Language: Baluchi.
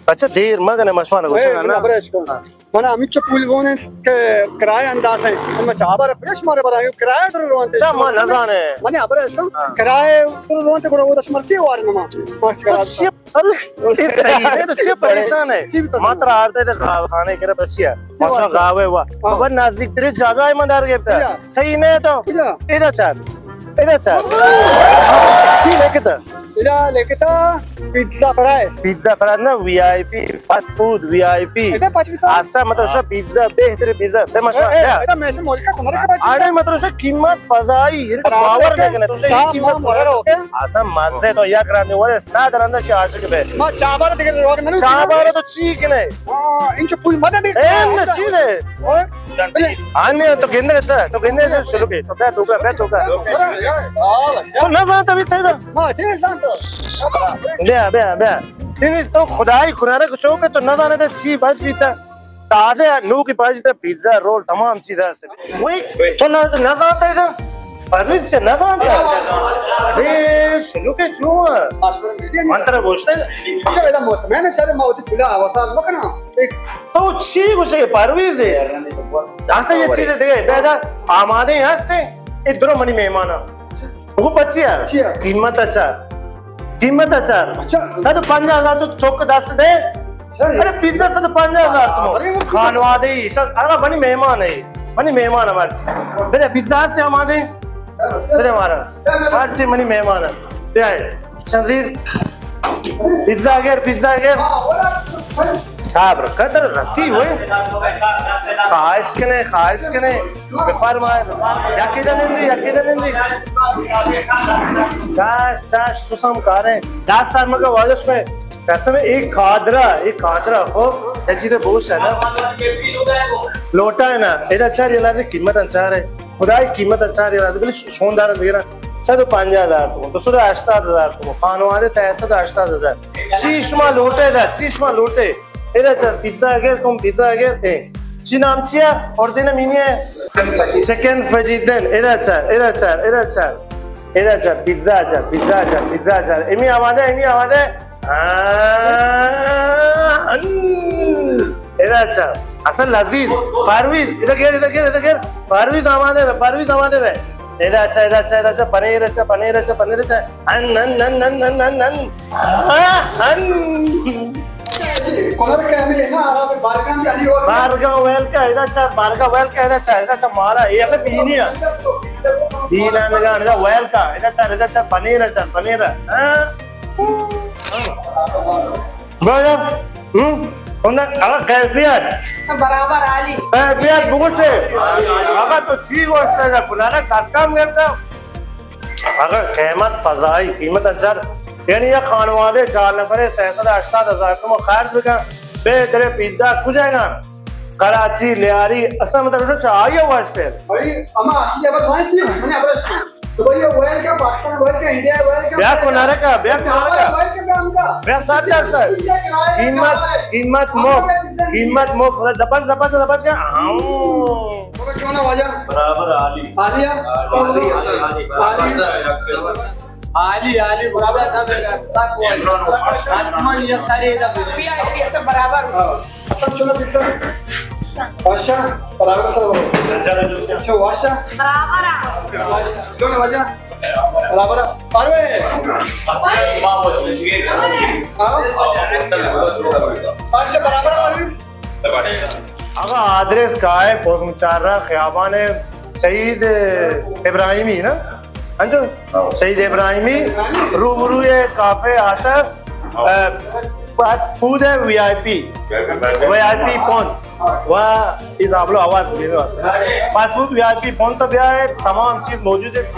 اچھا، دیر مہ کنے، مشوان گوشے اے، نا۔ خبر اش کن۔ من ہمچو پول بون انت کہ کرایہ انداز ہے۔ من چابار پریش مارے بدا، کرایہ تو روان تے۔ اچھا، ما نزانے۔ من خبر اش کن۔ ہاں۔ کرایہ تو روان تے، گڑا وہ دس مرچی وار نما۔ مرچی کرا۔ تو چی، ارے، اے تئی ہے تو چی پریشان ہے؟ چی بتا؟ ما ترا آرتے تے گاو خانے کرا بچیا۔ چی ماشا بات ہے؟ گاوے وا۔ ہاں۔ خبر نزدیک تری جگہ ہے، من دار گپتا۔ کیا؟ صحیح نہیں تو۔ کیا؟ ادا چار۔ ادا چار۔ چی لکھتا؟ ادا لکھتا پیزا فرائز۔ پیزا فرائز نا، وی آئی پی، فاسٹ فوڈ، وی آئی پی۔ ادا پچ بیتا۔ آسا مطلب شا پیزا، بہترین پیزا۔ بے مشا، اے، اے، یا۔ ادا میں سے ملکا کنر کے پچ بیتا۔ آرے مطلب شا قیمت فضائی، یعنی برابر باور ہے۔ نہ کنے، تو شا دا قیمت ما مورا برابر۔ اوکے۔ آسا مزے تو یک رندے ورے، سات رندہ شا عاشق بے۔ ما چابار دیگه روگ نہ۔ چابار تو چی کنے؟ ہاں، انچو پول مدد دے۔ اے نہ چی دے؟ اوئے۔ آنے تو گندے سا، تو گندے سا شروع کے۔ تو بے تو کا، بے تو کا۔ تو نہ زانتا بھی تھے دا۔ ما چے زانتا۔ بیا، بیا، بیا۔ نہیں، نہیں، تو خدائی کنارے کو چوک ہے، تو نہ زانے تے چی بس بیتا۔ تازہ نو کی پاجی تے پیزا، رول، تمام چیز ہے۔ وہی، تو نہ، نہ زانتا ہے دا۔ پرویز سے نہ زانتا۔ بے شلو کے چون۔ من ترا گوشتا ہے۔ اچھا، ادا مطمئن ہے، شاید ما وتی پولا آوازار مکنا۔ ایک تو چی گوشے پرویز ہے؟ ایسا یہ چیز ہے، دیکھے، بے جا آمادے ہستے، اے درو منی مہمان۔ وہ پچی ہے؟ چی ہے؟ قیمت اچار۔ قیمت اچار۔ اچھا۔ صد و پنجاہ ہزار تو چوک دست دے۔ اچھا۔ ارے پیزا صد و پنجاہ ہزار تو۔ ارے وہ خانوادے ہی، سر، ارے منی مہمان ہے۔ منی مہمان ہمارے۔ بلے پیزا سے آمادے۔ بلے ہمارا۔ ہر چی منی مہمان ہے۔ بیا ہے۔ شزیر۔ پیزا اگر، پیزا اگر۔ صبر قدر رسی ہوئے۔ خواہش کنے، خواہش کنے۔ بفرمائے، بفرمائے۔ یکی دن اندی، یکی دن اندی۔ چاش، چاش، سسم کاریں۔ دس سال مگا واجش میں۔ قسم ایک کادرا، ایک کادرا، خو، یہ چیز بوش ہے نا۔ لوٹا ہے نا۔ ادا چار یہ لازم قیمت انچار ہے۔ خدائی قیمت انچار ہے لازم۔ بلے شوندار دیرا۔ صد و پنجاہ ہزار تومن، دو سد و ہشتاد ہزار تومن، خانوادے سہ سد و ہشتاد ہزار۔ چی شما لوٹے دا، چی شما لوٹے؟ ادا چا پیزا اگر تم پیزا اگر اے۔ چی نام چیا؟ اور دینا مینی ہے؟ چکن فجیدن۔ ادا چا، ادا چا، ادا چا۔ ادا چا، پیزا چا، پیزا چا، پیزا چا۔ امی آماده، امی آماده۔ آن۔ ادا چا، اصل لذیذ۔ پرویز، ادا گیر، ادا گیر، ادا گیر۔ پرویز آماده بے، پرویز آماده بے۔ ادا چا، ادا چا، ادا چا، پنیر چا، پنیر چا، پنیر چا۔ ان، ان، ان۔ ہاں، ان۔ کنر کہمی ہے نا، آپ بارگاہ بھی علی اور بارگاہ ویل کا، ادا چا، بارگاہ ویل کا، ادا چا، ادا چا مارا، یہ اپنے بینی ہے۔ بینا نگان، ادا ویل کا، ادا چا، ادا چا، پنیر چا، پنیر۔ ہاں۔ بڑا، ہم؟ انہاں اگر کیفیت۔ سب برابر عالی۔ کیفیت بگوشے۔ اگر تو چی گوشتے جا کنارا کم کرتا۔ اگر قیمت فضائی، قیمت انچار، یعنی یک خانوادے چار نفرے سہ سد ہشتاد ہزار تومن خرچ بکن، بہترے پیزا کجائے گا؟ کراچی، لیاری، اصل مطلب شو چاہیے واسطے۔ بھائی، اما اصلی اب کھائیں چی؟ میں نے اب تو بھائی، یہ ویل کا، پاکستان ویل کا، انڈیا ویل کا، بیا کنارے کا، بیا کنارے کا۔ ویل کا، بیا ہم کا۔ بیا سات چار سر۔ انڈیا کرائے، قیمت، کرائے۔ قیمت ہم مو، کا پیزا نہیں۔ قیمت مو، دبس، دبس، دبس کا۔ آؤں۔ برابر عالی۔ عالی ہے؟ عالی، عالی، عالی، عالی۔ عالی، عالی، برابر۔ حتماً یہ سارے۔ وی آئی پی ایسا برابر۔ ہاں۔ اچھا، چلو، پھر سر۔ بادشاہ، برابر سر۔ اچھا، بادشاہ۔ برابر ہے۔ بادشاہ، لو نا بادشاہ۔ برابر ہے۔ ارے۔ ہاں؟ بادشاہ، برابر ہے، پرویز؟ اگاں آدریس کائے، پوزم چار را خیابان شہید ابراہیمی نا؟ انچو؟ شہید ابراہیمی روبروی کافے آتک، ا، فاسٹ فوڈ ہے، وی آئی پی۔ وی آئی پی پون۔ و اے دابلو آواز میرے واسطے۔ فاسٹ فوڈ وی آئی پی پون تو بیا ہے، تمام چیز موجود ہے۔